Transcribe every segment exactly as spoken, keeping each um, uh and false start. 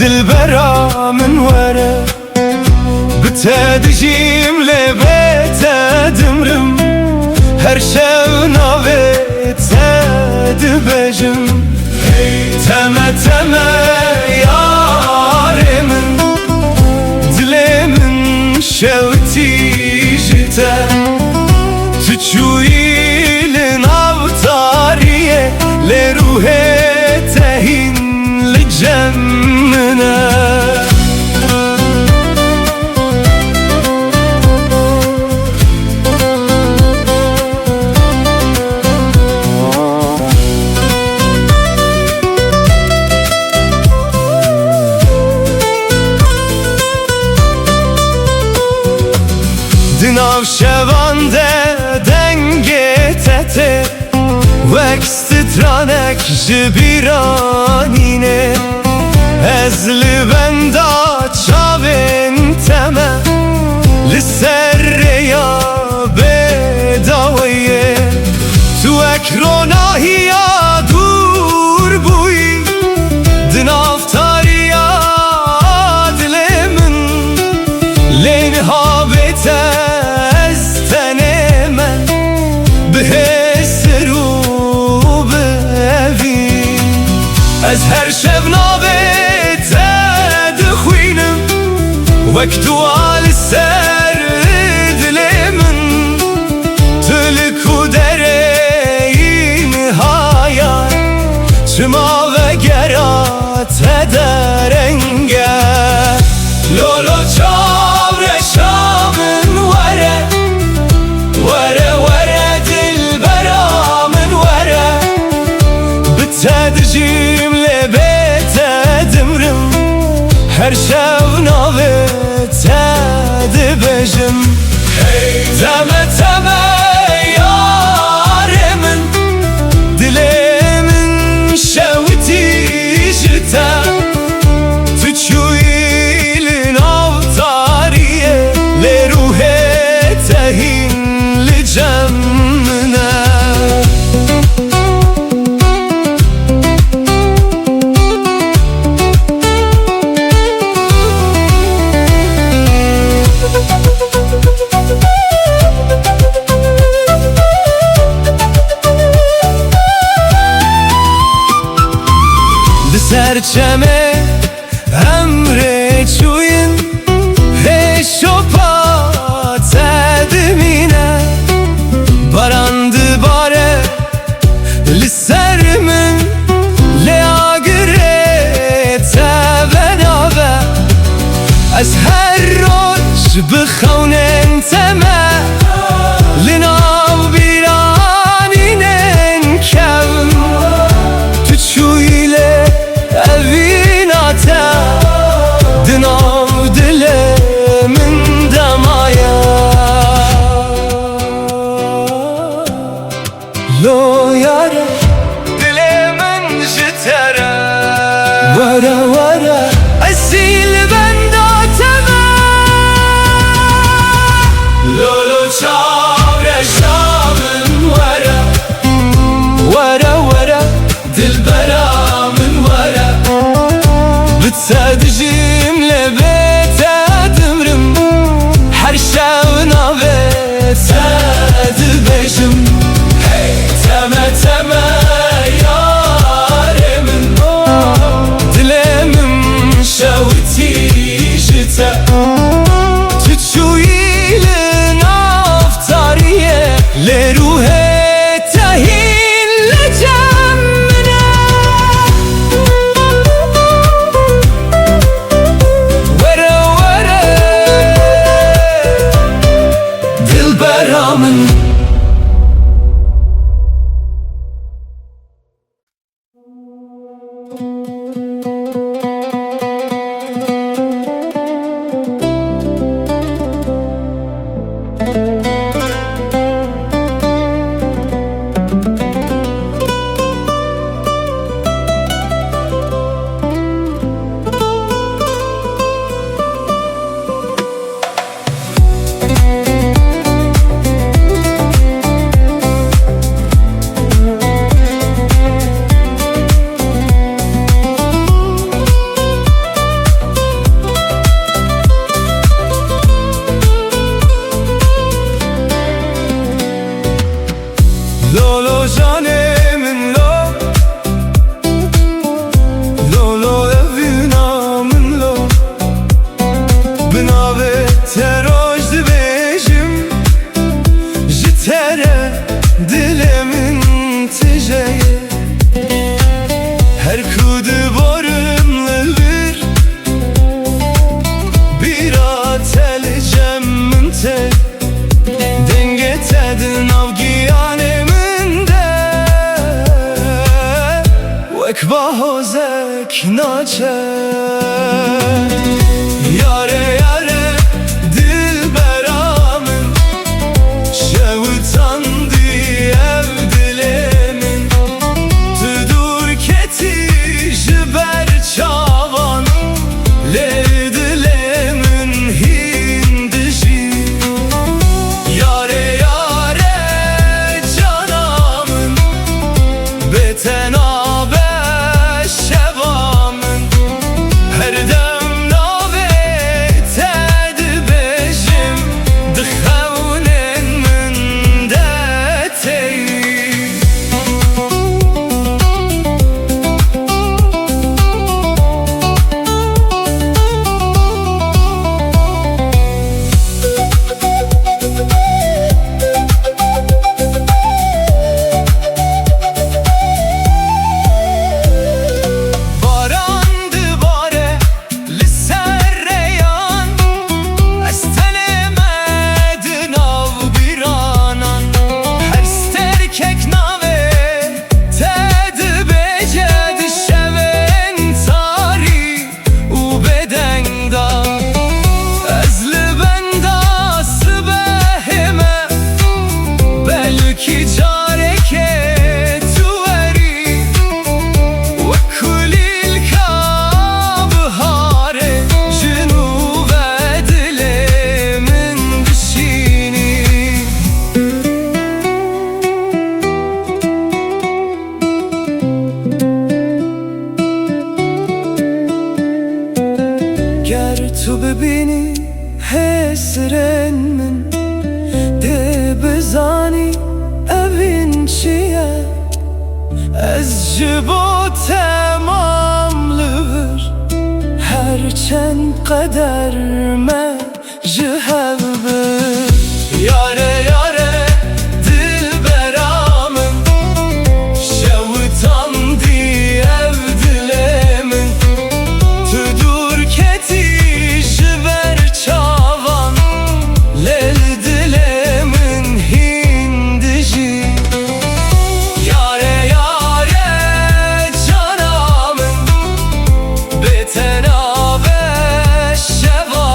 Dilbera min were, bi te dijîm lê bê te dimrim. Her şev navê te dibêjim. Hey teme teme yarê min, dilê min şewitî ji te. Tu çûyî li nav tariyê, lê ruhê te hîn li cem min e. Di nav şevan de dengê te tê, wek stranek ji bîra nîne. Ez li benda çavên te me, li ser rêya bê daweyê. Tu wek ronahiya dûr bûyî, di nav tariya dilê min. Lê niha bê te ez tenê me, bi hêsir û bi evî. Ez her şev navê te dixwînim, wek dua li ser dilê min. Tu li ku derê yî niha yar, çima vegera te dereng e. Lolo çavreşa min were, were were dilbera min were. Bi te dijîm lê bê te dimrim, her şev navê te dibêjim. Hey teme teme yarê min, dilê min şewitî ji te. Tu çûyî li nav tariyê, lê ruhê te hîn li cem min e. Li ser çemê em rê çûyin, hê şopa te dimîne. Baran dibare li ser min, lê agirê te venabe. Ez her roj bi xewnên te me, li nav bîranînên kevim. Tu çûyî lê evîna te di nav dilê min de maye. Lo yare, dilê min ji te re. Were were, ez jî li benda te me. Lolo çavreşa min were. Were were, dilbera min were. Bi te dijîm lê bê te dimrim. Her şev navê te dibêjim. Hey teme teme yarê min, dilê min şewitî ji te. Tu çûyî li nav tariyê, lê ruhê te hîn li cem min e. Were were, dilbera min. Ahozek naçe. Yare yare dilbera min, şewitandî ev dilê min. Tu dûr ketî ji ber çavan, lê dilê min hîn dijî. Yare yare cana min, bê te nabe şeva min. Her dem navê te dibêjim, di xewnên min de tê. Baran dibare li ser rêyan, ez tenê me di nav bîranan. Her sterkek navê te dibêje di şevên tarî û bêdeng de. Ez li benda sibehê me, belkî carekê tu werî, wek kulîlka biharê ji nû ve dilê min dişînî. Ger tu bibînî hêsirên min, dê bizanî evîn çi ye. Ez ji bo te mam li vir, her çend qeder me ji hev bir. Yare yare dilbera min, şewitandî ev dilê min. Tu dûr ketî ji ber çavan, lê li dilê min hîn dijî. Yare yare cana min, bê te nabe şeva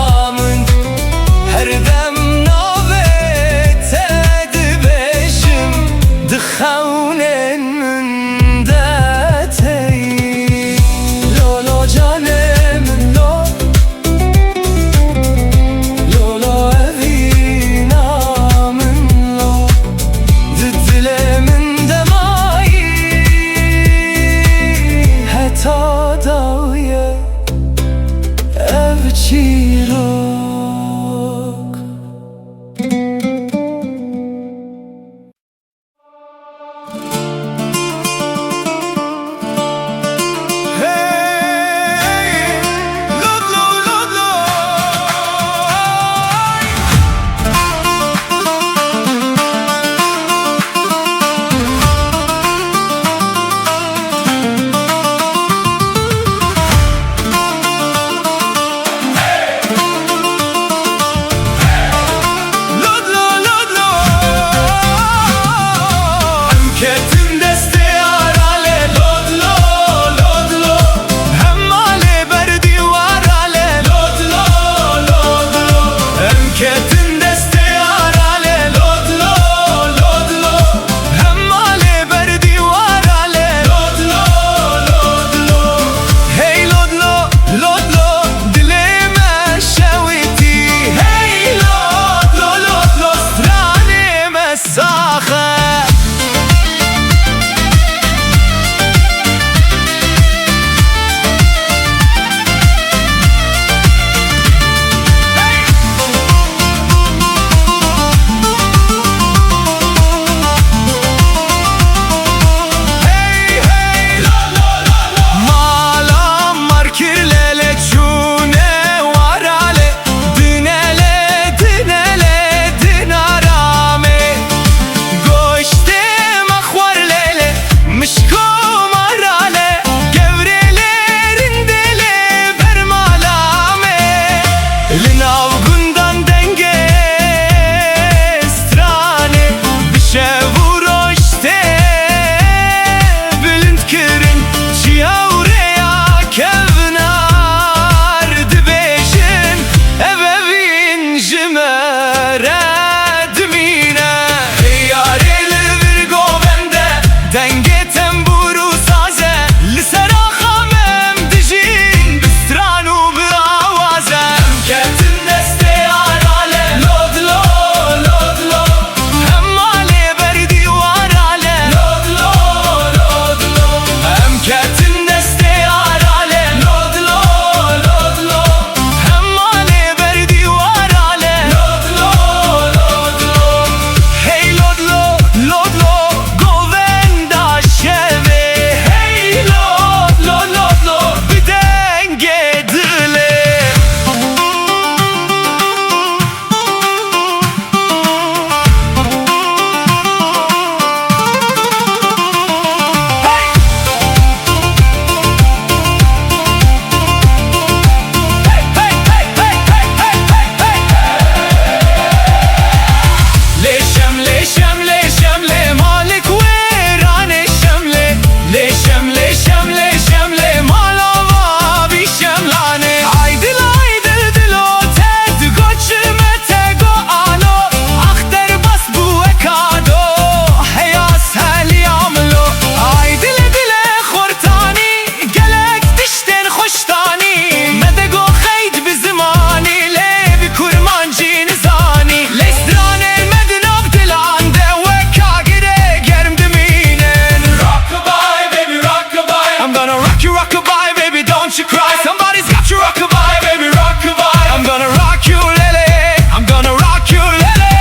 You rockabye, baby, don't you cry. Somebody's got you rockabye, baby, rockabye. I'm gonna rock you, lele. I'm gonna rock you, lele.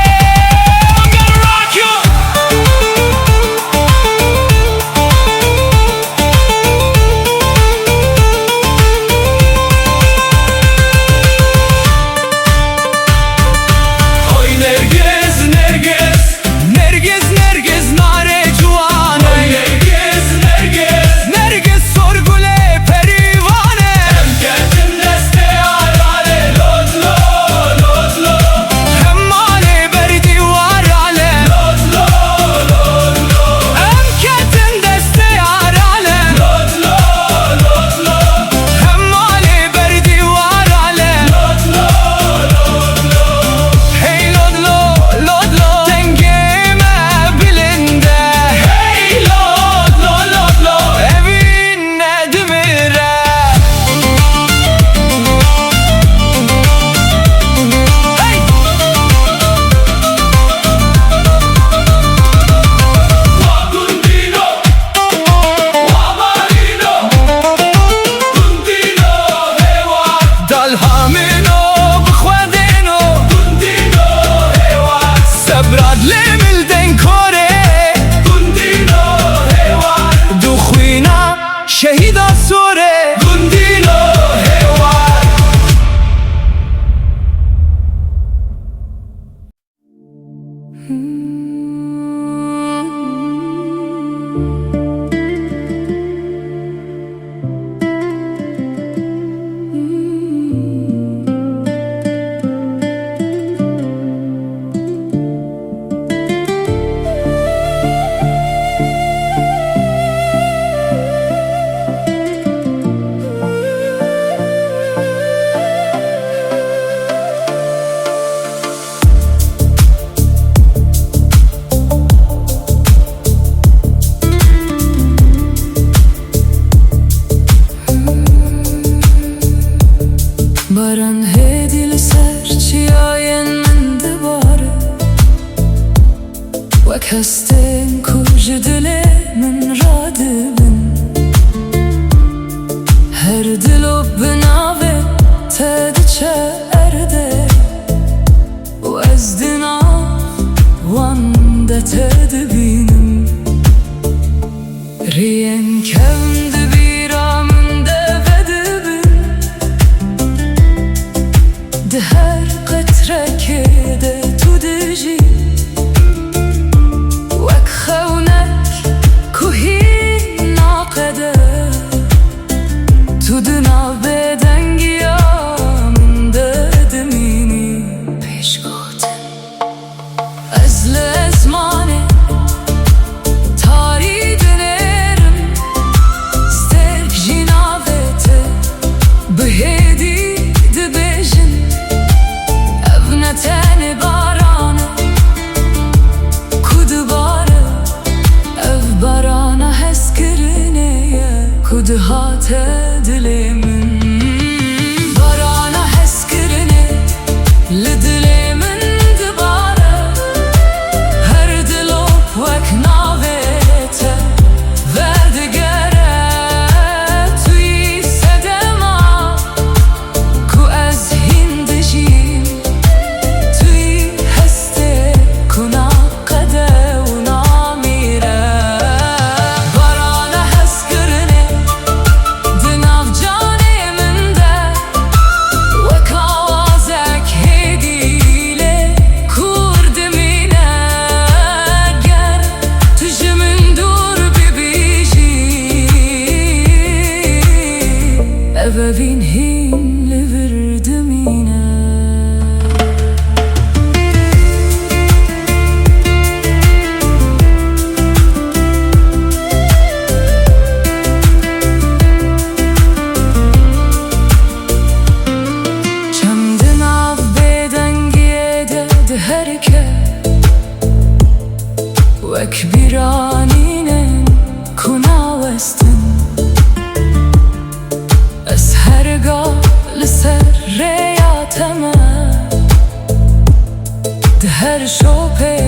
I'm gonna rock you. Oy Nergiz, Nergiz. Nergiz, Nergiz, nare ciwane. Oy Nergiz, Nergiz. Nergiz, sorgule perîvane. Em ketin destê arale. Lod, lo, lod, lo. Hem malê ber dîwar ale. Lod, lo, lod, lo. Em ketin destê arale. Lod, lo, lod, lo. Hem malê ber dîwar ale. Lod, lo, lod, lo. Hey lod, lo, lod, lo. Dengê me bilind e. Hey lod, lo, lod, lo. Evîn nedimire. Hey! Wa gundîno, wa marîno, gundîno hêwa. Dalha min o bi xwe dêno, gundîno hêwa. Sebra dilê min li deng kor e, gundîno hêwa. Du xwîna şehîda sor e, gundîno hêwa. Baran hêdî li ser çiyayên min dibare. Wek hestên ku ji dilê min radibin, her dilop bi navê te diçe erdê û ez di nav wan de te dibînim. Riyên kevn di bîra min de vedibin. Di her qetrekê de tu dijî, wek xewnek ku hîn naqede. Tu di nav bêdengiya min de dimînî. Pêşgotin. Ez li ezmanê tarî dinêrim, stêrk jî navê te bi hêdî dibêjin. Ev ne tenê baran e ku dibare, ev barana hezkirinê ye ku dihate dilê min. Barana hezkirinê li dilê min dibare, her dilop wek navê te vedigere. Tu yî sedema ku ez hîn dijîm, tu yî hestê ku naqede û namîre. Barana hezkirinê di nav canê min de, wek awazek hêdî lê kûr dimîne. Ger tu ji min dûr bibî jî, ev evîn hîn li vir dimîne. Çem di nav bêdengiyê de diherike, wek bîranînên ku nawestin. Ez her ga li ser rêya te me, di her şopê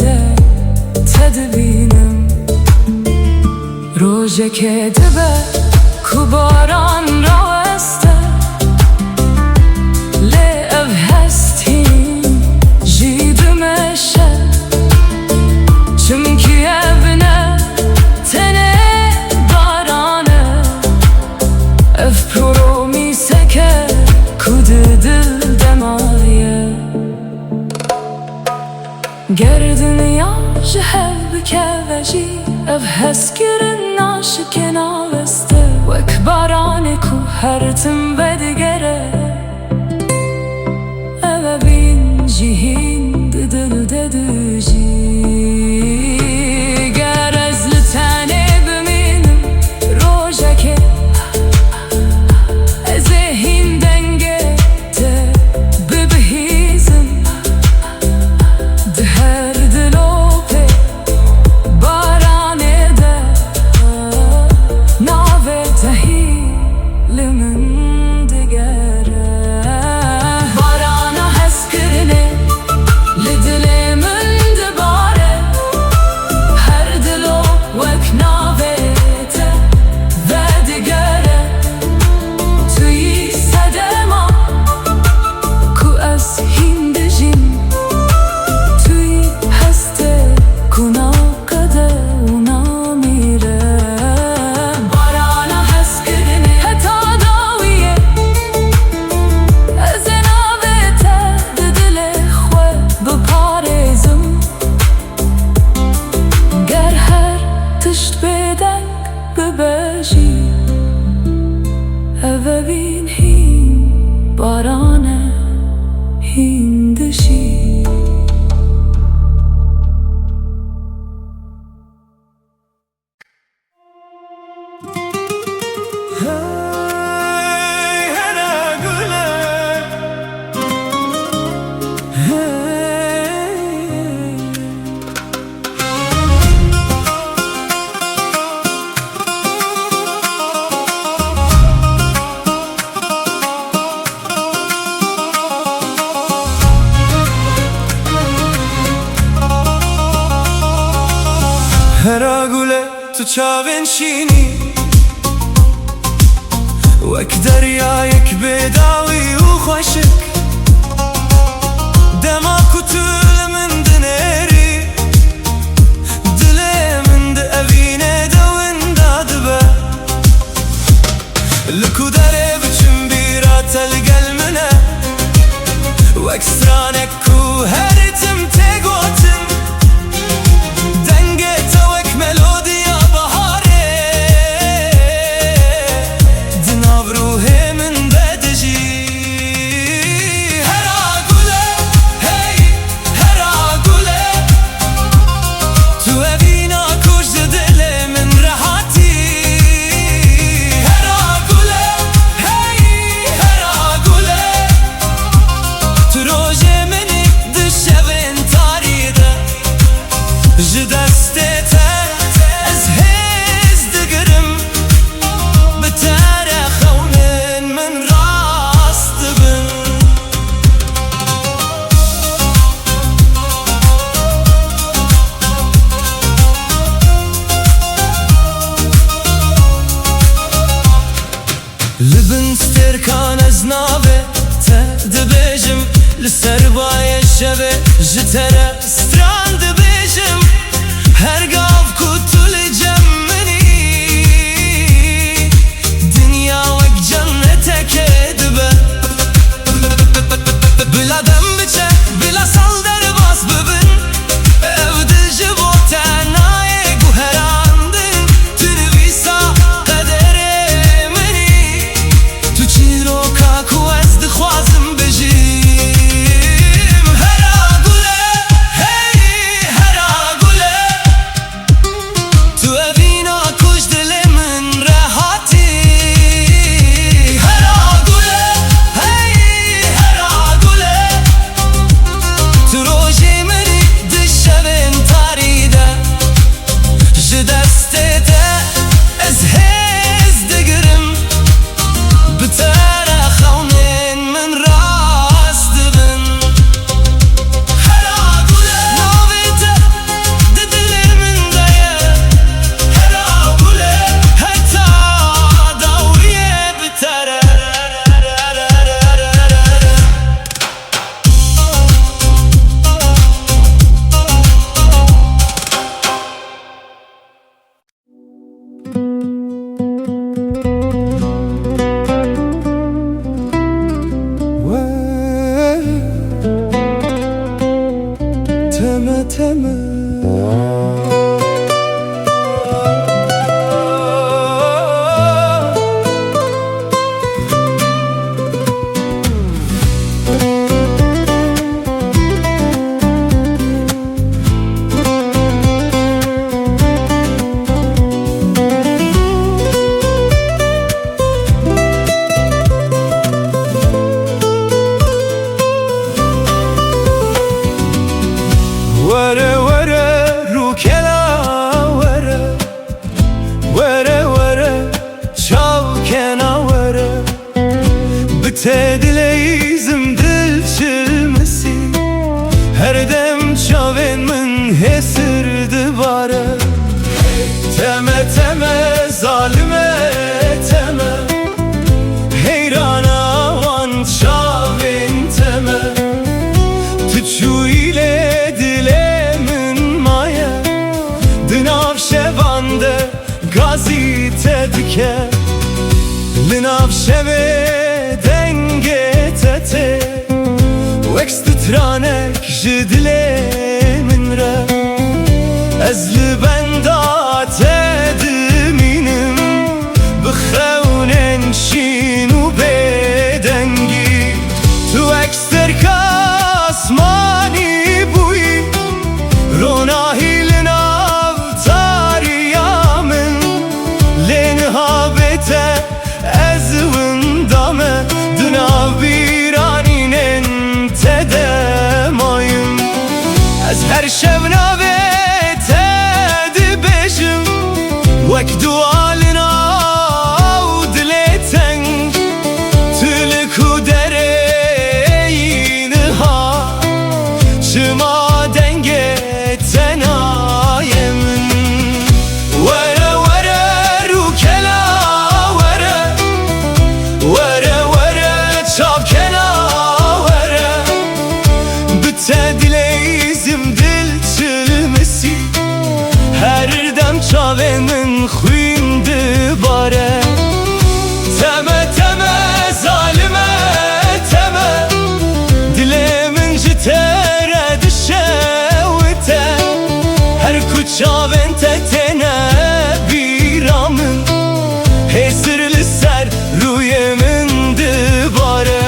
de te dibînim. Rojekê dibe ku Ji hev bikeve jî, ev hezkirin naşike naveste. Wek baranê ku her tim vedigere, ev evîn jî hîn di dil de dijî. Ger ez li tenê bimînim rojekê, ez ê hîn dengê te bibihîzim. Di her dilopê baranê de navê te hî li min digere. Barana hezkirinê li dilê min dibare. Her dilop wek navê te vedigere. Tu yî sedema ku ez hîn dijîm. Tu yî hestê ku naqede û namîre. Barana hezkirinê heta dawiyê, ez ê navê te di dilê xwe biparêzim. Ger her tişt bêdeng bibe jî, ev evîn hîn baran e, hîn dijî. Hey, here gule. Hey. Hera gule, tu çavên şînî, wek deryayek bêdawî û xweşik. Dema ku tu li min dinêrî, dilê min di evînê de winda dibe. Li ku derê biçim, bîra te li gel min e. Wek stranek ku her tim tê gotin, dengê te wek melodiya baharê di nav ruhê min de dijî. Hera gule, hey, hera gule, tu evîna ku ji dilê min re hatî. Hera gule, hey, hera gule, tu rojê min î di şevên tarî de. Ji destê te ez hêz digirim, bi te re xewnên min rast dibin. Li bin stêrkan ez navê te dibêjim, li ser bayê şevê ji te re stran dibêjim. Her gav ku tu li cem min î, dinya wek cennetekê dibe. Bila dem biçe, bila sal derbas bibin, ev dil ji bo te nayê guherandin. Tu nivîsa qederê min î, tu çîroka ku ez dixwazim bijîm. Hera gule, hey, hera gule, Kena were, bi te dileyzim dil çilmisî. Her dem çavên min hêsir dibare. Teme teme zalime teme, heyrana wan çavên teme. Tu çûyî lê dilê min maye, di nav şevan de gazî te dike. Li nav şevê dengê te tê, wek stranek ji dilê min re. Ez li benda te dimînim, bi xewnên şîn û bêdengî. Tu wek serka asmanî bûyî, ronahî li nav tariya min. Lê niha bê te ez winda me, di nav bîranînên te de mayim. Ez her şev navê te dibêjim, wek dua li nav dilê teng. Tu li ku derê yî niha, çima dengê te nayê min? Were were rûkela were, were were çavkena were. Bi te dileyzim dil çilmisî, her dem çavên min xwîn dibare. Teme teme zalime teme, dilê min ji te re dişewite. Her ku çavên te têne bîra min, hêsir li ser rûyê min dibare.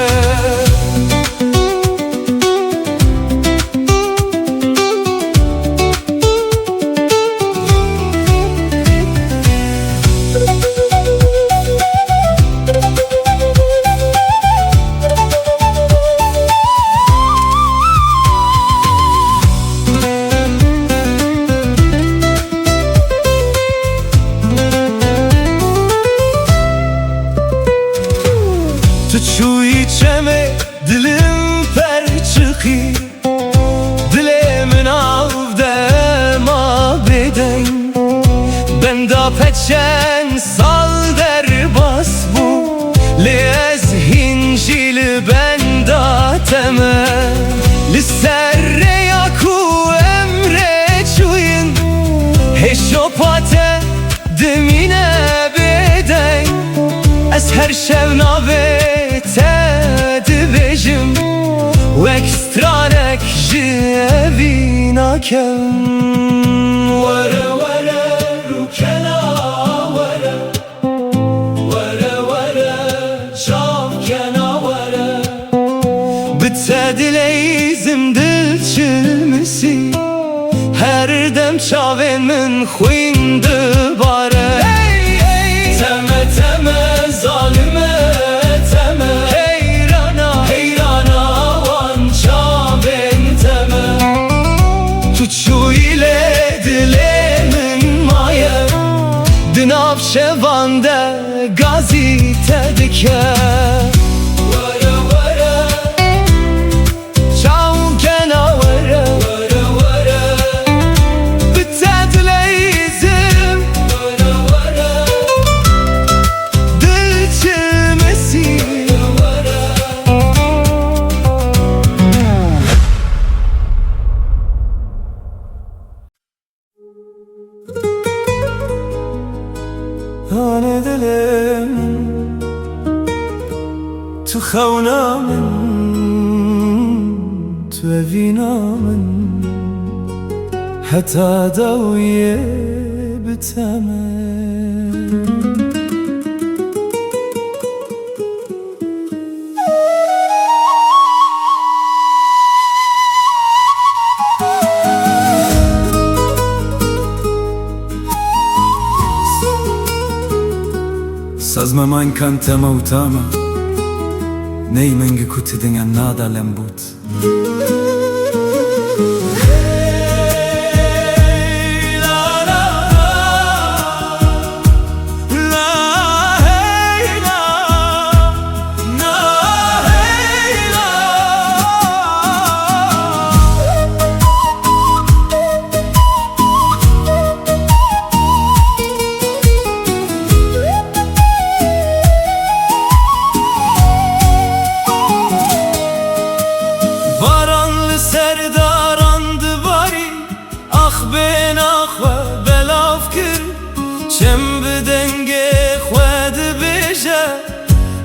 Tu çûyî çemê dilim perçiqî. Dilê min av de ma bêdeng. Benda te çend sal derbas bû, lê ez hîn jî li benda te me. Li ser rêya ku em rê çûyîn, hêşopa te dimîne bêdeng. Ez her şev navê te dibêjim, wek stranek ji evî nakem. Were were rûkena were, were were çavkena were. Bi te dileyzim dil çilmisî, her dem çavên min xwîn dibare. Teme teme zalime teme, heyrana heyrana wan çavên teme. Tu çûyî lê dilê min maye, di nav şevan de gazî te dike. Were were çavkena were, were were bi te dileyzim, were were dil çilmisî. Hanê dilê min, tu xewna min, tu evîna min, heta dawiyê bi te me. Sazma mankan tema û tama, ney mengî ku ti dinya nada lembût.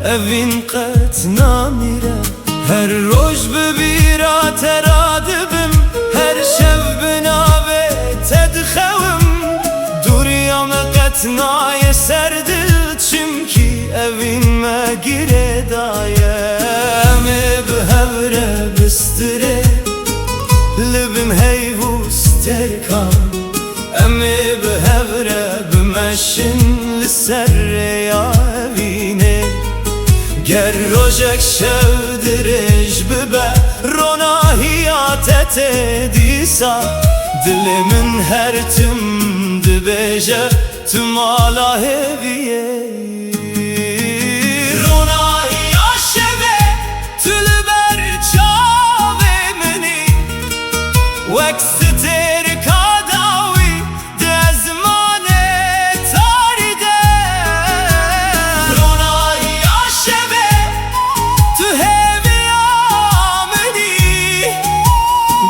Evîn qet namîre. Her roj bi bîra te ra dibim, her şev bi navê te dixewim. Dûriya me qet nayê ser dil, çimkî evîn me girêdaye. Em ê bi hev re bistirê, li bin heyv û stêrkan. Em ê bi hev re bimeşin li ser rêya evînê. Ger rojek şev dirêj bibe, ronahiya te tê dîsa. Dilê min her tim dibêje, tu mala hêviyê yî. Ronahiya şevê, tu li ber çavê min î, wek stêrka dawî di ezmanê tarî de. Ronahiya şevê, tu hêviya min î,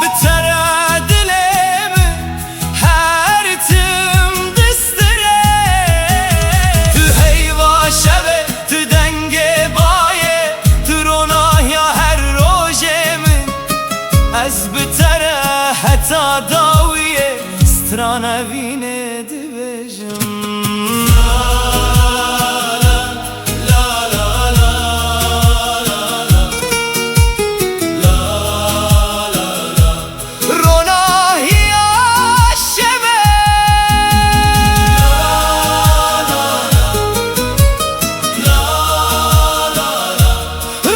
bi te re dilê min her tim distirê. Tu heyva şevê, tu dengê bayê, tu ronahiya her rojê min. Ez bi te re heta dawiyê, strana vînê dibêjim. Ronahiya şevê.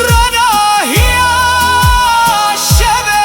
Ronahiya şevê.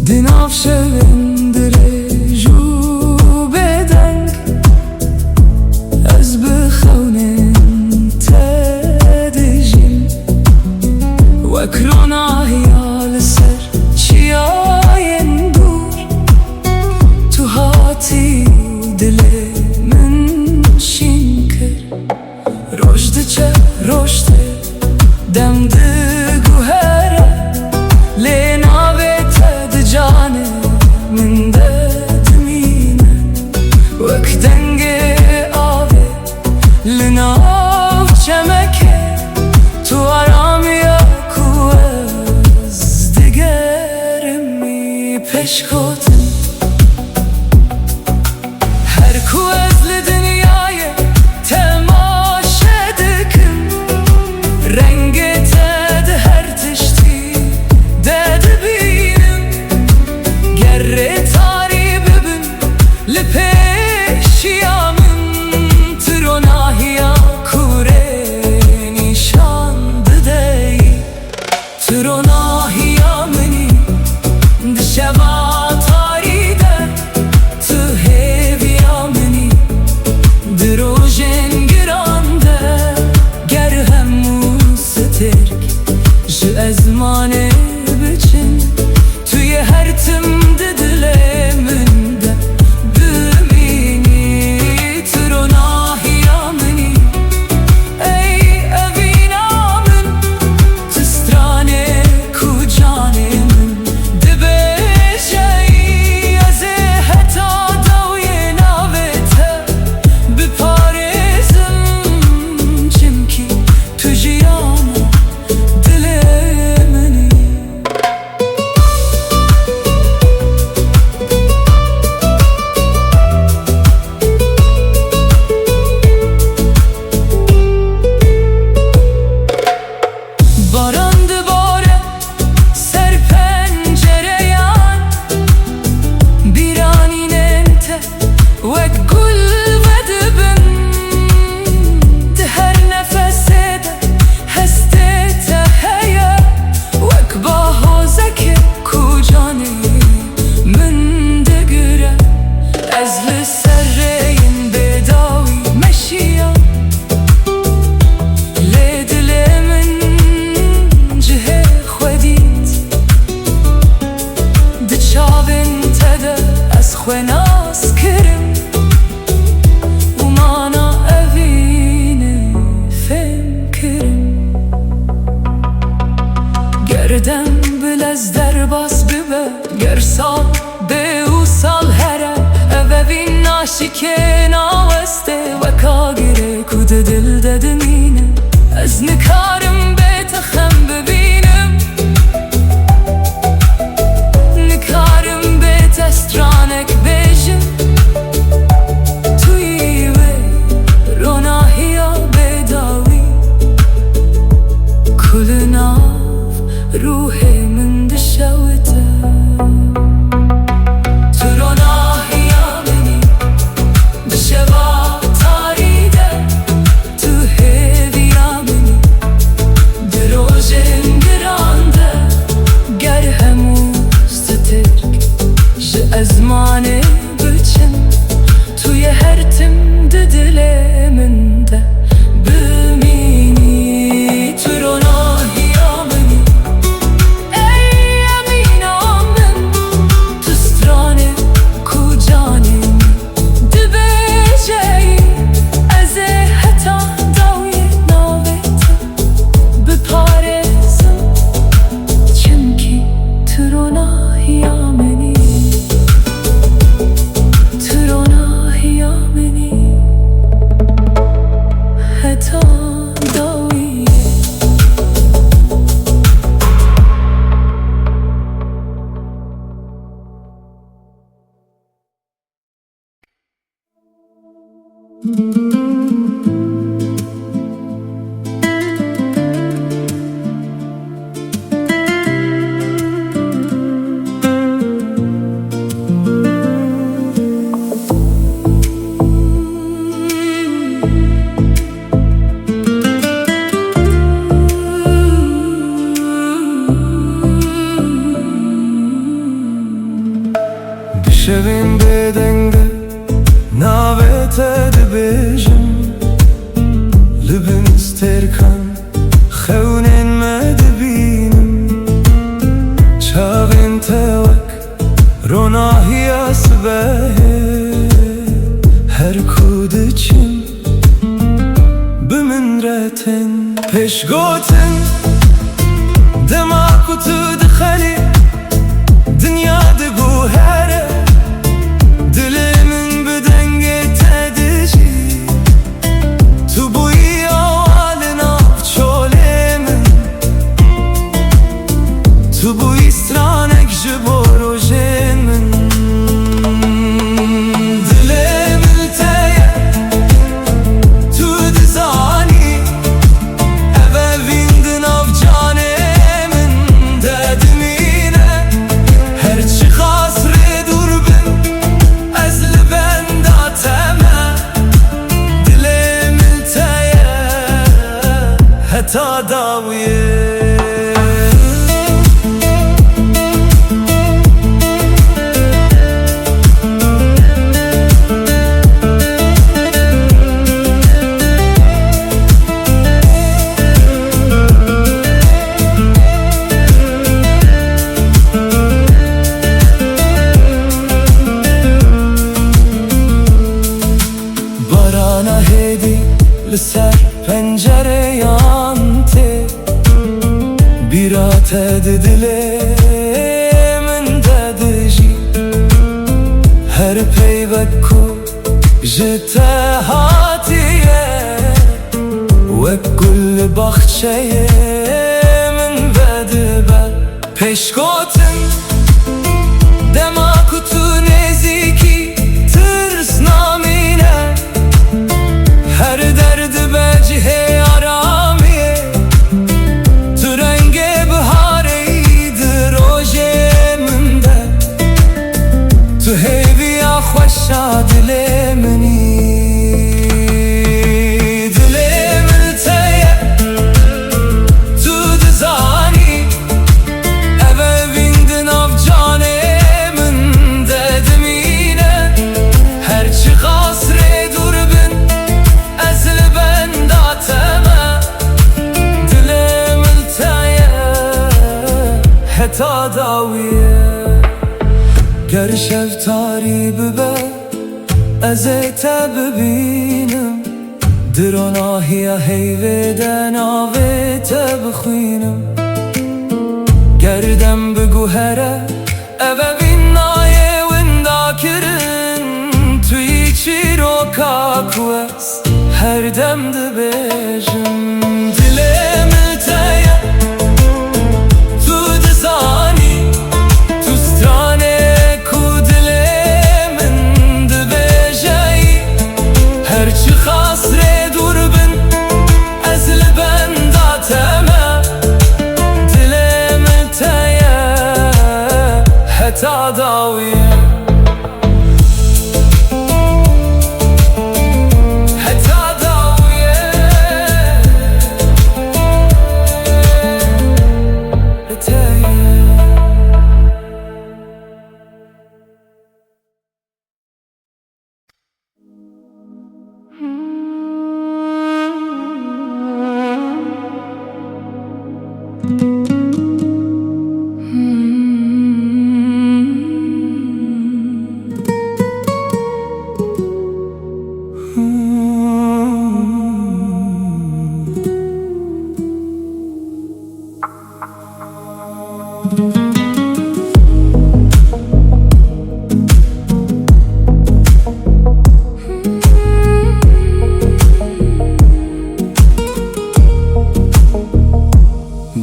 Di nav şevên dirêj û bêdeng, ez bi xewnên te dijîm. Wek ronahiya li ser çiyayên dûr, tu hatî û dilê min şîn kir. Roj diçe, roj tê, dem diguhere, lê navê te di canê min de dimîne. Wek dengê avê li nav çemekê, tu aramiya ku ez digerim î pêşgotin. Wek gul vedibin, di her nefesê de hestê te heye. Wek bahozekê ku canê min digire, ez li ser rêyên bêdawî meşiyam. Lê dilê min cihê xwe dît. Di çavên te de ez xwe nas kirim û mana evînê fêm kirim. Ger dem bi lez derbas bibe, ger sal bê û sal here, ev evîn naşikê, nawestê, wek agirê ku di dil de dimîne. Ez nikarim bê te xem bibînim, nikarim bê te stranek bêjim. Tu yî wê ronahiya bêdawî ku li nav ruhê min dişewite. Tu ronahiya min î di şeva tarî de, tu hêviya min î di rojên giran de. Ger hemû stitêk ji ezmanê biçin, tu yê her tim di dilê min de bimînî. Tu ronahiya min î, ey emîna min, tu stranê ku canê min dibêje. Ez ê heta dawiyê navê te biparêzim, çimkî tu ronahiya min î, tu ronahiya min î heta dawiyê. Di şevên bêdeng de navê te dibêjim, li bin stêrkan xewnên me dibînim. Çavên te wek ronahiya sibehê, her ku diçin bi min re tên. Pêşgotin, dema ku tu dixelî, dinya diguhere, dilê min bi dengê te dijî. Tu bûyî awa li nav çolê min, tu bûyî stranek ji bo rojên min. Dilê min te ye, tu dizanî, ev evîn di nav canê min de dimîne. Her çiqas rê dûr bin, ez li benda te me. Dilê min te ye heta dawiyê. Barana hêdî li ser pencereyan tê, bîra te di dilê min de dijî. Her peywek ku ji te hatiye, wek gul li baxçeyê min vedibe. Pêşgotin, dema ku tu nêzîkî, tirs namîne. Her der dibe cihê aramiyê. Tu rengê biharê yî di rojê min de. Tu hêviya Xweşa dilê min î, dilê min te ye, tu dizanî. Ev evîn di nav canê min de dimîne. Her çiqas rê dûr bin, ez li benda te me. Dilê min te ye, heta dawiyê. Ger şev tarî bibe, ez ê te bibînim. Di ronahiya heyvê de navê te bixwînim. Ger dem biguhere, ev evîn nayê winda kirin. Tu yî çîroka ku ez her dem dibêjim. Dilê min te ye, tu dizanî. Tu stranê ku dilê min dibêje yî. Her çiqas rê dûr bin, ez li benda te me. Dilê min te ye, heta dawiyê. Heta dawiyê. Te ye.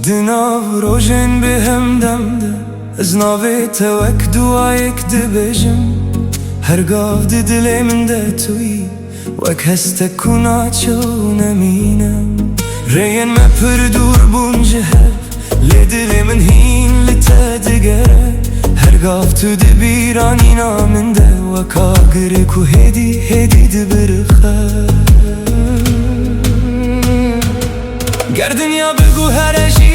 Di nav rojên bi hemdem de, ez navê te wek duayek dibêjim. Her gav di dilê min de tu yî, wek hestek ku naçe û nemîne. Rêyên me pir dûr bûn ji hev, lê dilê min hîn li te digere. Her gav tu di bîranîna min de, wek agirê ku hêdî hêdî dibirixe. Ger dinya biguhere jî,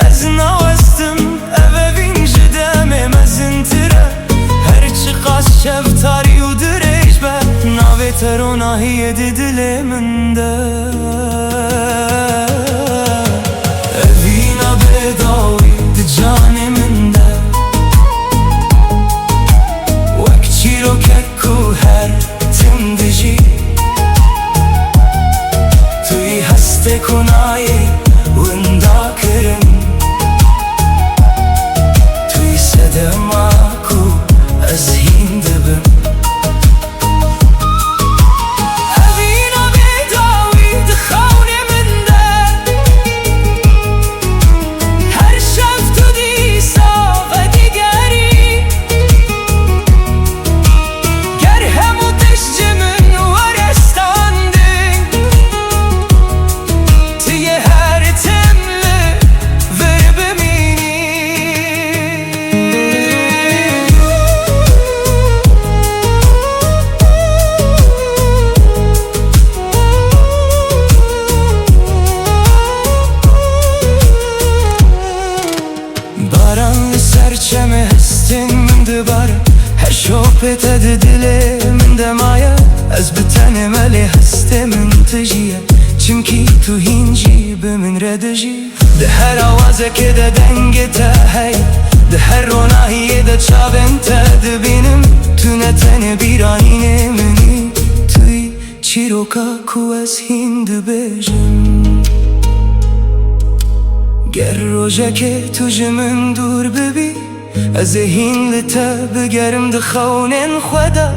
ez nawestim. Ev evîn ji demê mezintir e. Her çiqas şev tarî û dirêj be, navê te ronahiyê di dilê min de. Evîna bêdawî di canê min de, wek çîrokek ku her tim dijî. Tu yî hestê ku nayê winda kirin. Tu yî sedema ku ez hîn dibim. Evîna bêdawî di xewnê min de. Her şev tu dîsa vedigerî. Ger hemû tişt ji min were standin, tu yê her tim li vir bimînî. Baran li ser çemê hestên min dibare. Her şopê te di dilê min de maye. Ez bi tenê me lê hestê min tu jî ye. Çimkî tu hîn jî bi min re dijî. Di her awazekê de dengê te heye. Di her ronahiyê de çavên te dibînim. Tu ne tenê bîranînê min î, tu yî çîroka ku ez hîn dibêjim. Ger rojekê tu ji min dûr bibî, ez ê hîn li te bigerim di xewnên xwe de.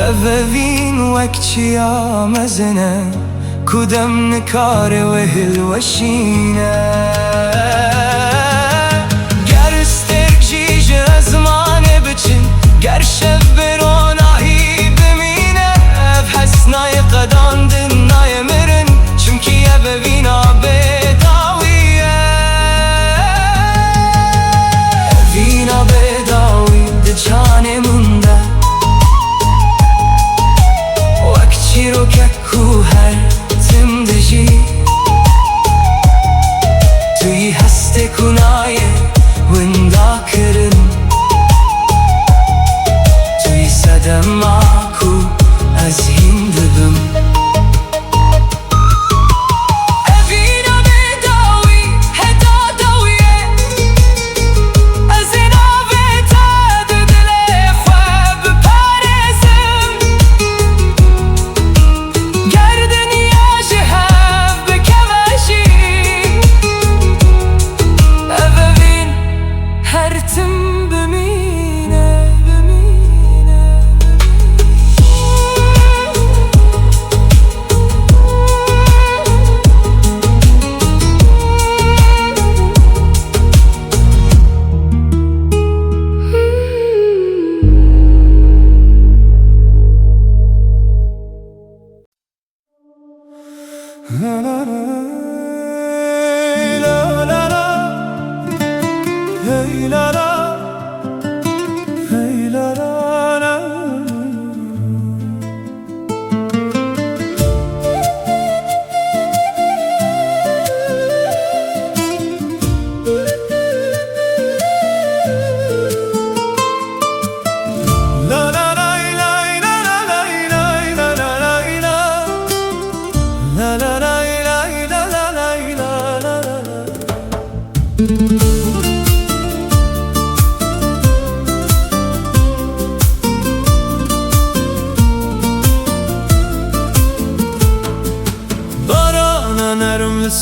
Ev evîn wek çiya mezin e, ku dem nikare wê hilweşîne. Ger stêrk jî ji ezmanê biçin, ger şev bi ronahî bimîne, ev hes nayê qedandin, nayê mirin, çimkî ev evîna bêdawî ye. Evîna bêdawî di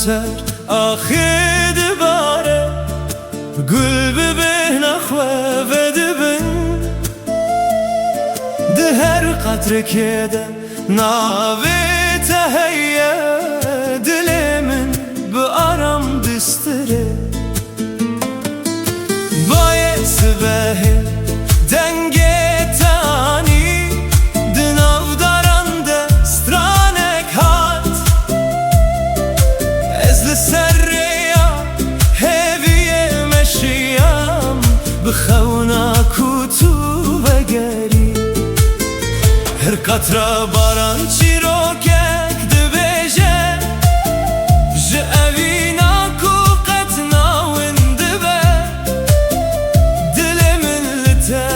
Ser axê dibare, gul bi bêhna xwe vedibin. Di her qetrekê de navê te heye, dilê min bi aram distire. Bayê sibehê dengê te anî, di nav daran de stranek hat. Ez li ser rêya hêviyê meşiyam, bi xewna ku tu vegerî. Her qatra baran çîrokek dibêje, ji evîna ku qet nawind dibe. Dilê min li te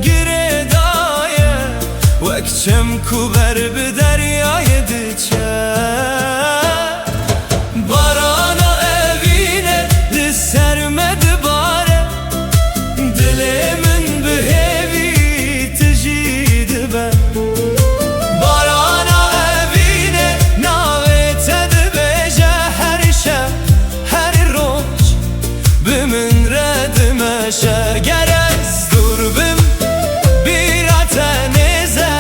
girêdaye, wek çem ku ber bi deryayê diçe. Barana evîne li ser me dibare, dilê min bi hêvî tijî dibe. Barana evîne navê te dibêje her şev, her roj bi min re dimeşe. Ger ez dûr bim, bîra te nêze,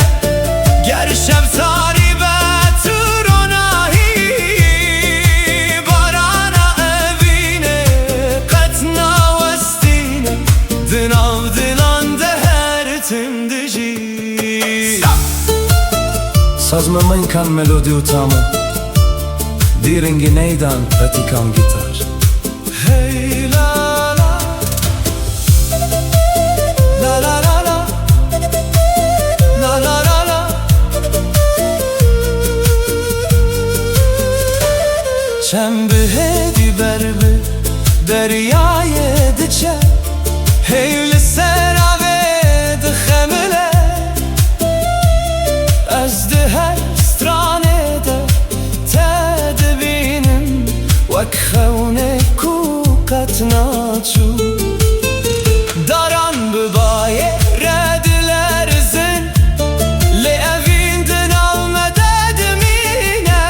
ger şev tarî be tu ronahî. Barana evîne qet nawestîne, di nav dilan de her tim dijî. Sazma Menkan, melodî û tama, dîringî Neydan, Petîkan, gîtar. Hey la la, la la la la, la la la la. Çem bi hêdî ber bi deryayê diçe, hêv li ser avê dixemile. Ez di her stranê de te dibînim, wek xewnê ku qet naçû. Daran bi bayê re dilerizin, lê evîn di nav me de dimîne.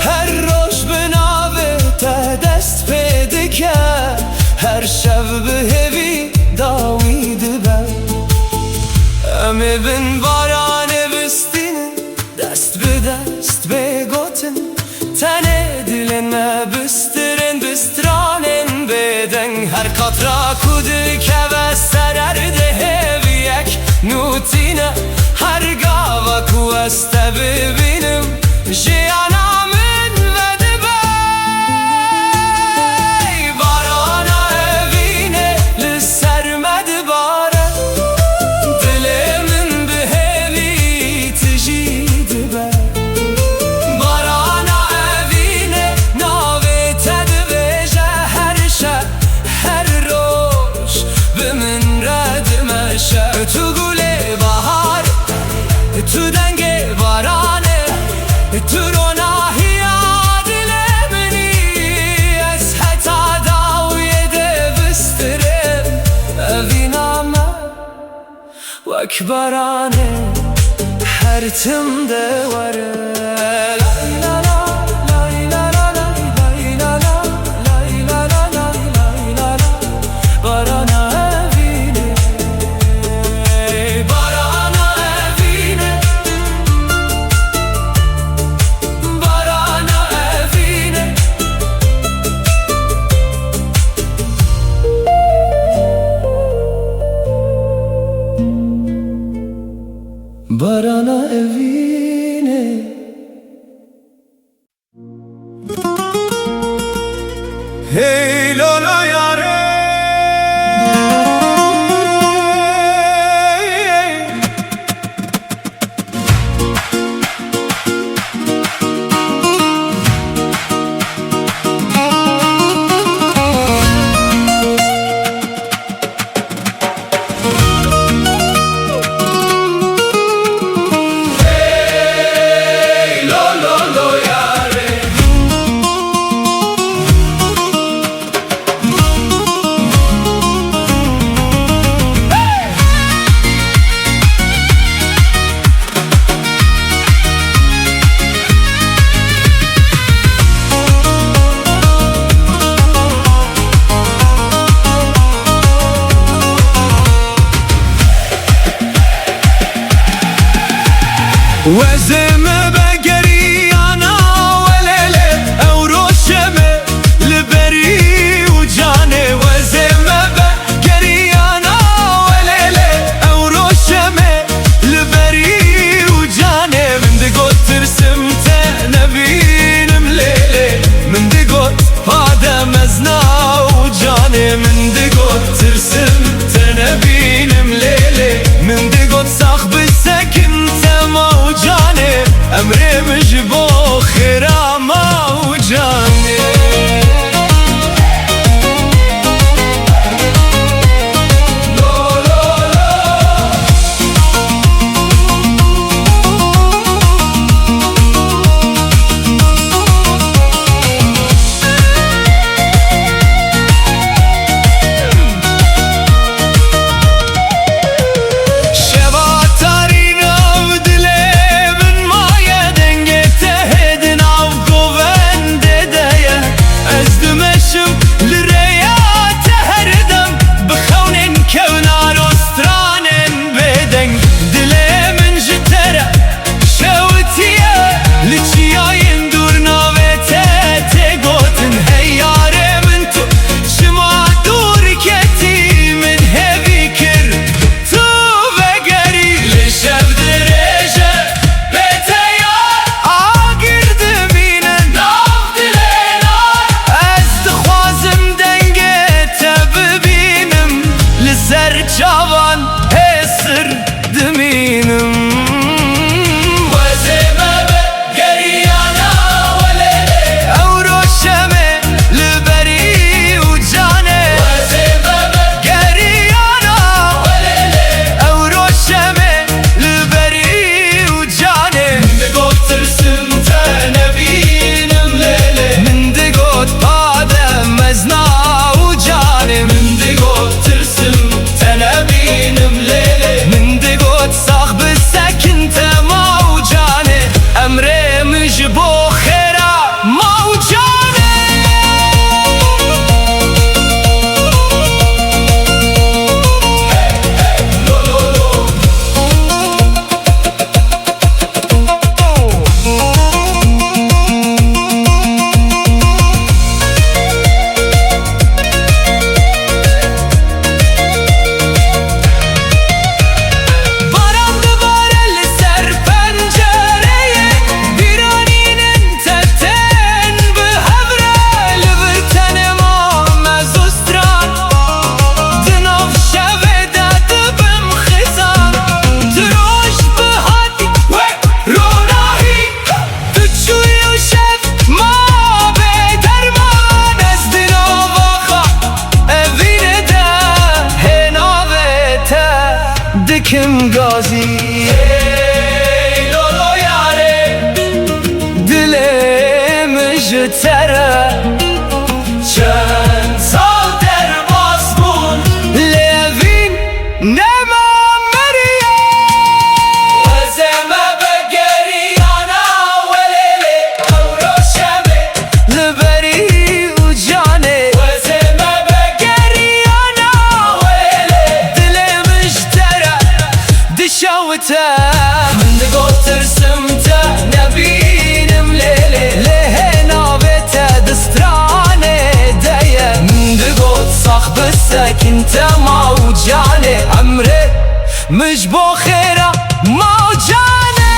Her roj bi navê te dest pê dike, her şev bi hêvî dawî dibe. Em ê bin baranê bistînin, dest bi dest bê gotin. Tenê dilên me bistirên bi stranên bêdeng. Her qatra ku dikeve ser erdê hêviyek nû tîne. Her gava ku ez te bibînim, jiyana min vedibe. Barana evîne li ser me dibare, dilê min bi hêvî tijî dibe. Barana evîne navê te dibêje her şev, her roj bi min re dimeşe. Tu gulê bahar, tu dengê baranê, tu ronahiya dilê min î. Ez heta dawiyê dê bistirêm evîna me. Wek baranê her tim de were. Lay la la, lay la la, lay la la, lay la la, lay la la, lay la la. Barana evîne, barana evîne, barana evîne. Barana evîne, Wezê me be geriyana welêlê, ew roşe me li berî û canê. Wezê me be geriyana welêlê, ew roşe me li berî û canê. Min digot tirsim te nebînim lêlê, min digot pade mezna û canê. Min digot tirsim te nebînim lêlê, min digot sax bi sekin tema û canê. Emrê min ji bo xêra ma û canê. Şeva tarî nav dilê min maye, dengê te hê di nav govendê de ye. Ez dimeşim li rêya te her dem, bi xewnên kewnar û stranên bêdeng. Dilê min ji te re şewitiye, li çiyayên dûr navê te tê gotin. Hey yarê min, tu çima dûr ketî, min hêvî kir tu vegerî. Li şev dirêje bê te yar, agir dimîne nav dilê nar. Ez dixwazim dengê te bibînim, li ser çavan hêsir dimînim. Wezê me be geriyana welêlê, ew roşe me li berî û canê. Wezê me be geriyana welêlê, ew roşe me li berî û canê. Min digot tirsim te nebînim lêlê, min digot pade mezna û canê. Min digot tirsim te nebînim lêlê, min digot sax bi sekin tema û canê. Emrê min ji bo xêra ma û canê. Baran dibare li ser pencereyê, bîranînin te tên bi hev re, li vir tenê mam ez û stran. Di nav şevê de dibim xizan, tu roj bihatî wek ronahî. Tu çûyî û şev ma bê derman, ez di nava xwe evînê de hê navê te dikim gazî. Ey lolo yarê, dilê min ji te re çend sal derbas bûn, lê evîn nema meriye. Wezê me be geriyana welêlê, ew roşe me li berî û canê. Wezê me be geriyana welêlê, dilê min ji te re dişewite. Min digot tirsim te nebînim lêlê, lê hê navê te di stranê de ye. Min digot sax bi sekin tema û canê, emrê min ji bo xêra ma û canê.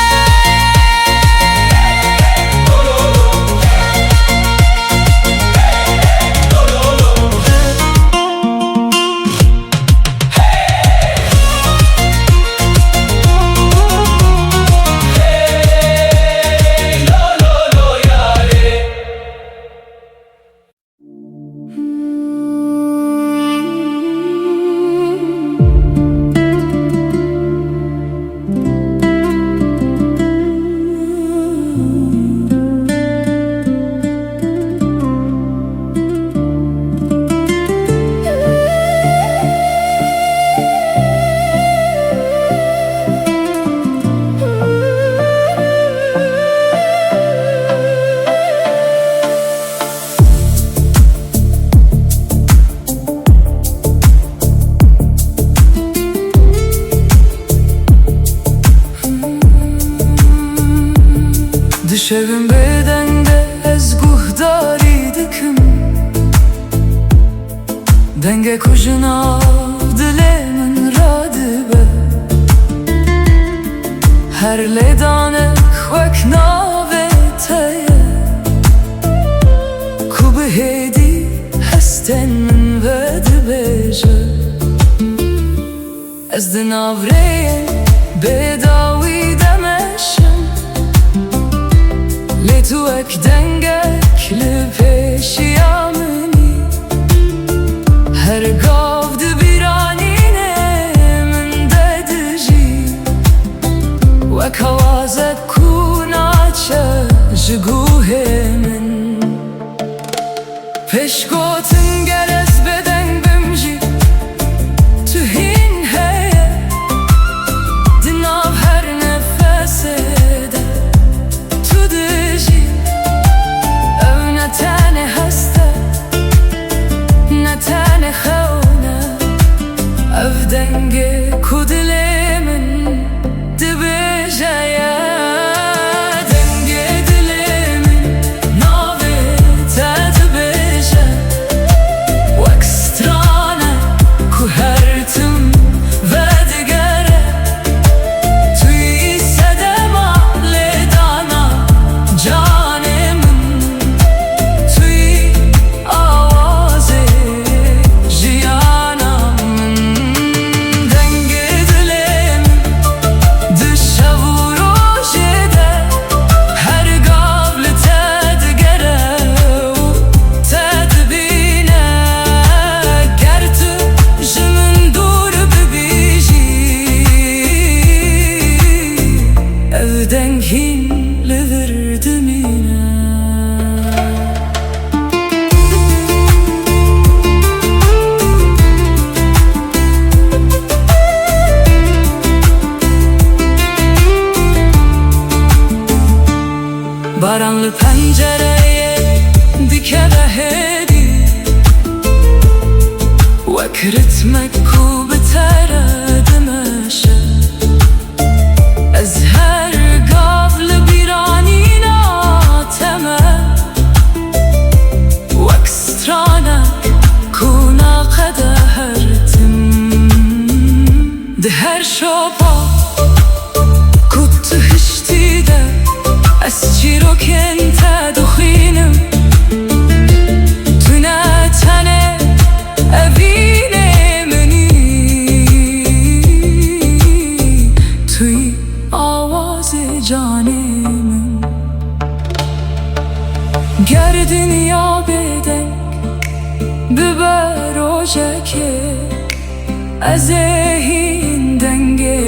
Şevin bêdeng de ez guhdarî dikim, dengê ku ji nav dilê min radibe. Her lêdanek wek navê te ye, ku bi hêdî hestên min vedibêje. Ez di nav rêyên bêdawî de meşim, lê tu wek dengek li pêşiya min î. Her gav di bîranînê min de dijî, wek awazek ku naçe ji guhê min. Pêşgotin, ger ez bêdeng bim jî, tu hîn heye. Di nav her nefesê de tu dijî. Ev ne tenê hest e, ne tenê xewn e. Ev dengê ku dilê min dibêje ye. Dengê dilê min navê te dibêje, wek stranek ku her tim vedigere. Tu yî sedema lêdana canê min, tu yî awazê jiyana min. Dengê dilê min di şev û rojê de her gav li te digere û te dibîne. Ger tu ji min dûr bibî jî, ev deng hîn li vir dimîne. Baran li pencereyê dikeve hêdî, wek ritmek ku bi te re dimeşe. Ez her gav li bîranîna te me, wek stranek ku naqede her tim. Di her şopa ku tu hiştî de, ez çîrokên te dixwînim. Tu ne tenê evînê min î, tu yî awazê canê min. Ger dinya bêdeng bibe rojekê, ez ê hîn dengê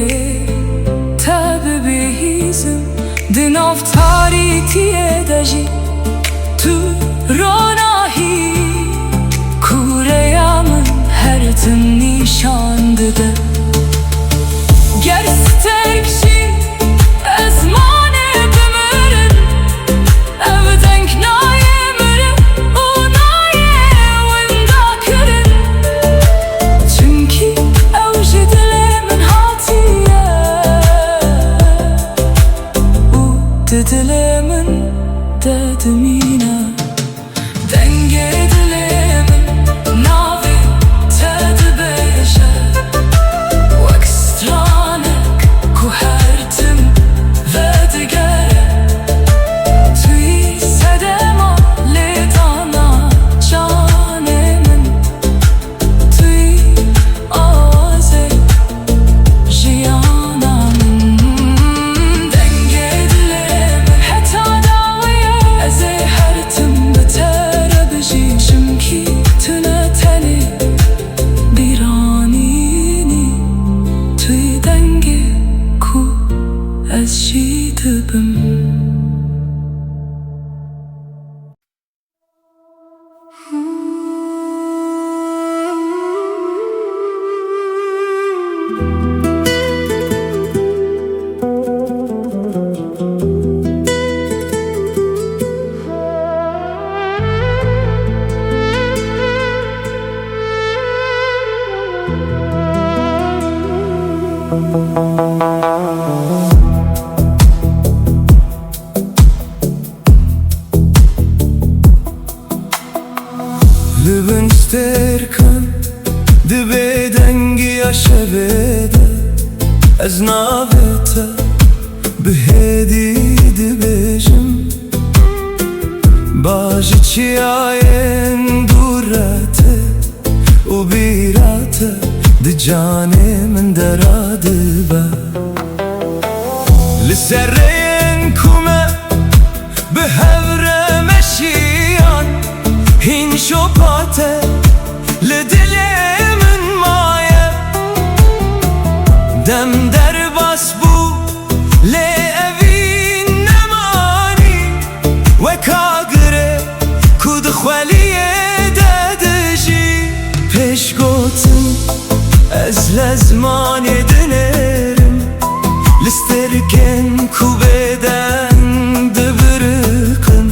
te bibihîzim. Di nav tarîtiyê de jî tu ronahî ku rêya min her tim nîşan dide. Ger sterk jî ez manê bimirim, ev deng nayê mirin û nayê winda kirin. Çimkî ew ji dilê min hatiye û di dilê min de dimîne. Dengê dilê min navê te dibêje, wek stranek ku her tim vedigere. Tu yî sedema lêdana canê min, tu yî awazê jiyana min. Dengê dilê min heta dawiyê, ez ê her tim bi te re bijîm. Çimkî tu ne tenê bîranîn î, tu yî dengê ku ez jî dibim. Ez navê te bi hêdî dibêjim, ba ji çiyayên dûr re tê û bîra te di canê min de radibe. Li ser rêyên ku me bi hev re meşiyan, hîn şopa te li dilê min maye. Dem derbas bû, lê evîn nemanî, wek agirê ku di xweliyê de dijî. Pêş gotin ez lezmanê dinêrim, li stêrkên ku bêdeng dibiriqin.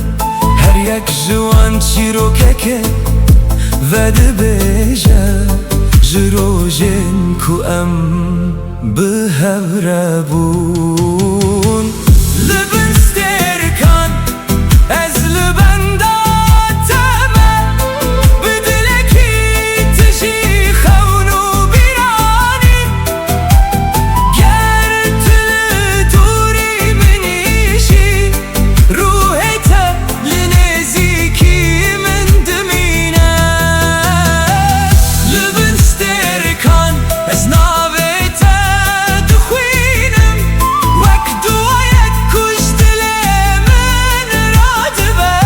Her yek ji wan çîrokekê vedibêje, ji rojên ku em bi hev re bûn. Li bin stêrkan ez li benda te me, bi dilekî tijî xewn û bîranî. Ger tu li dûrî min î jî, ruhê te li nêzîkî min dimîne. Li bin stêrkan ez navê te dixwînim, wek duayek ku ji dilê min radibe.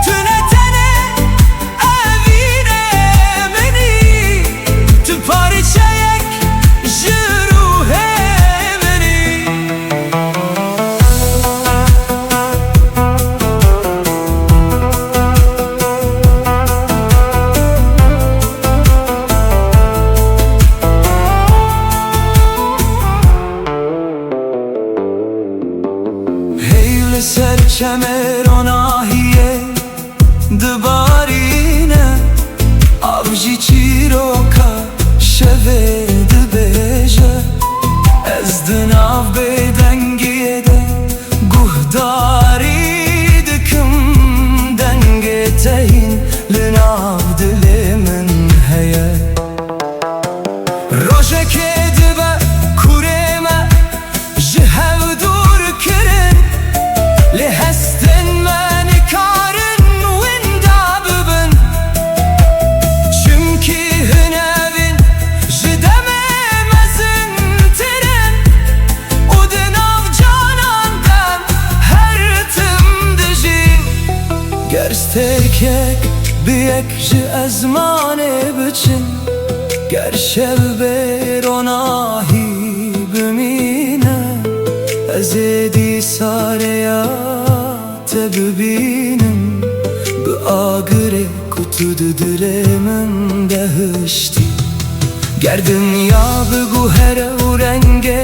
Tu ne tenê evînê min î, tu parçeyek ji ruhê min î. Hey li ser çemê ronahiyê dibarîne, av jî çîroka şevê dibêje. Ez di nav bêdengiyê de guhdarî dikim, dengê te hîn li nav dilê min heye. Rojekê dibe kurê me ji hev dûr kirin, lê hestên me nikarin winda bibin. Çimkî hinevîn ji demê mezintir in û di nav canan de her tim dijîn. Ger stêrkek bi yek ji ezmanê biçin, ger şev bê ronahî bimîne, ez ê dîsa rêya te bibînim, bi agirê ku tu di dilê min de hiştî. Ger dinya biguhere û rengê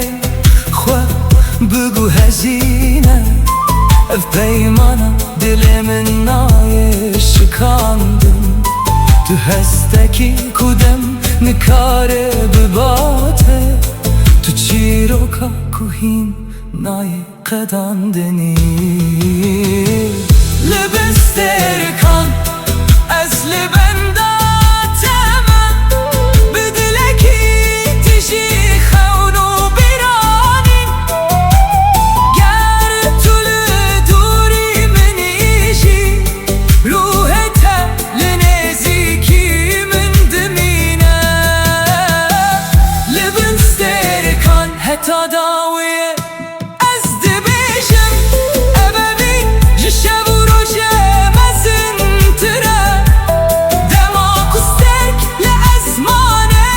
xwe biguhezîne, ev peymana dilê min nayê şikandin. Tu hestekî ku dem nikare bibate, tu çîroka ku hîn nayê qedandinî. Li bin stêrkan ez li benda te me, bi dilekî tijî xewn û bîranî. Ger tu li dûrî min î jî, ruhê te li nêzîkî min dimîne. Li bin stêrkan heta dawiyê ez dibêjim, ev evîn ji şev û rojê mezintir e. Dema ku stêrk li ezmanê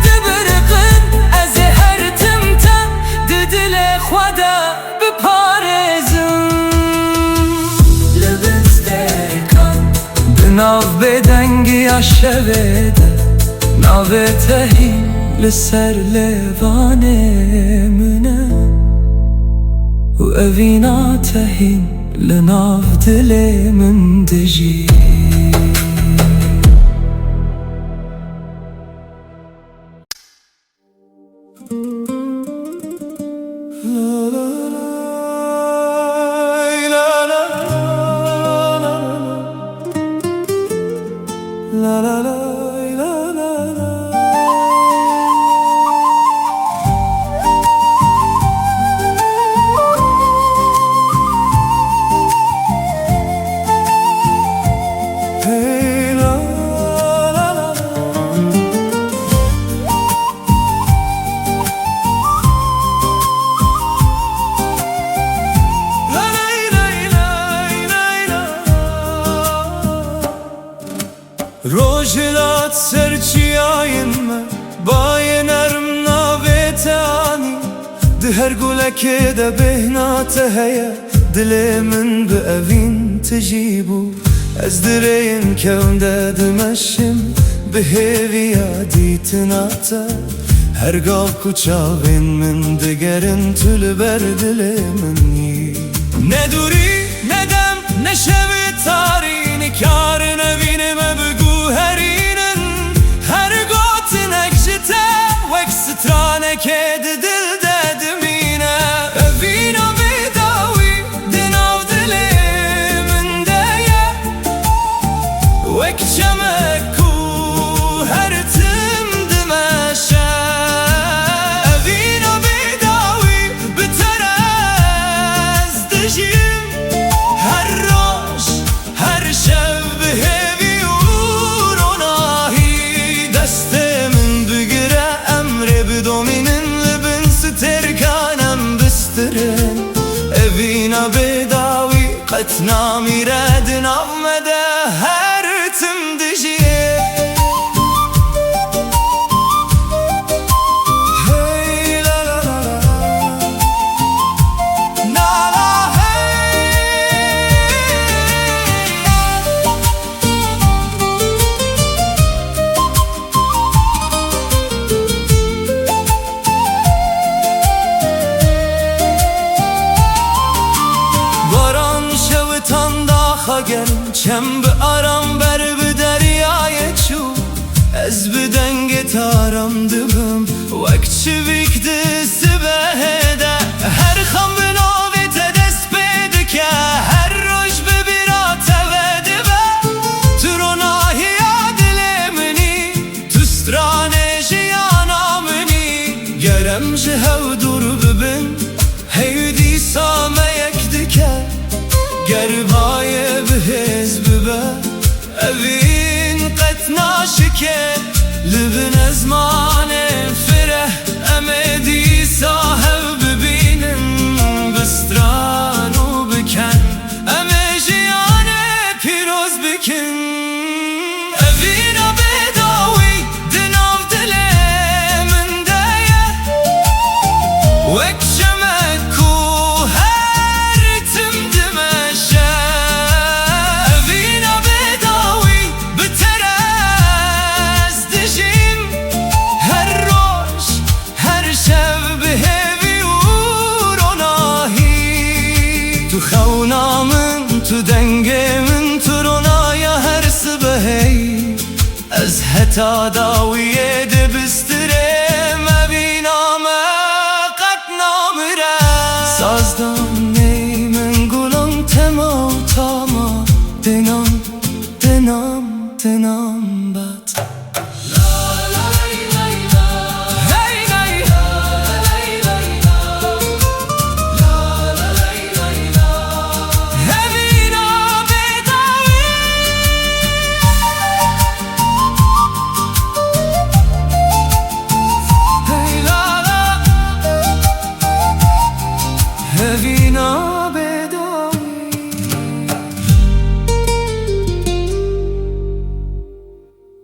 dibiriqin, ez ê her tim te di dilê xwe de biparêzim. Li bin stêrkan, di nav bêdengiya şevê de, navê te hîn li ser lêvanê min e û evîna te hîn li nav dilê min dijî. Her gulekê de bêhna te heye, dilê min bi evîn tijî bû. Ez di rêyên kewm de dimeşim, bi hêviya dîtina te. Her gav ku çavên min digerin, tu li ber dilê min î. Ne dûrî, ne dem, ne şevê tarî nikarin evînê me biguherînin. Her gotinek ji te wek stranekê di dil de dimîne. Evîna bêdawî di nav dilê min de ye. Wek çemek ku her tim dimeşe. Evîna bêdawî bi te re ez dijîm. Her roj, her şev bi hêvî û ronahî. Destê min bigire, em rê bidomînin li bin stêrkan em bistirin. Evîna bêdawî qet namîre, di nav me de her tim dijî. Hey la la la la. Na la hey. Baran şewitan daxa germ, çem bi aram ber bi deryayê çû. Ez bi dengê taram dibim, wek çivîk di sibehê de. Her xem bi navê te dest pê dike, her roj bi bîra te ve dibe. Tu ronahiya dilê min î, tu stranê jiyana min î. Ger em ji hev dûr bibin, hey dîsa me yek dike. Ger bayê bi hêz bibe, evîn qet naşike. Li bin ezmanê fireh, em ê dîsa hev bibînin, bi stran û bi ken. Em ê jiyanê pîroz bikin. Evîna bêdawî di nav dilê min de ye. Wek çemek ku her tim dimeşe. Evîna bêdawî bi te re ez dijîm. Her roj, her şev bi hêvî û ronahî. Tu xewna min, tu dengê min, tu ronaya her sibehê. Ez heta dawiyê dibistirêm, evîna me qet namire. Sazdan ney min gulan tema û tama, tenam, tenam, tenam bat. Hevîna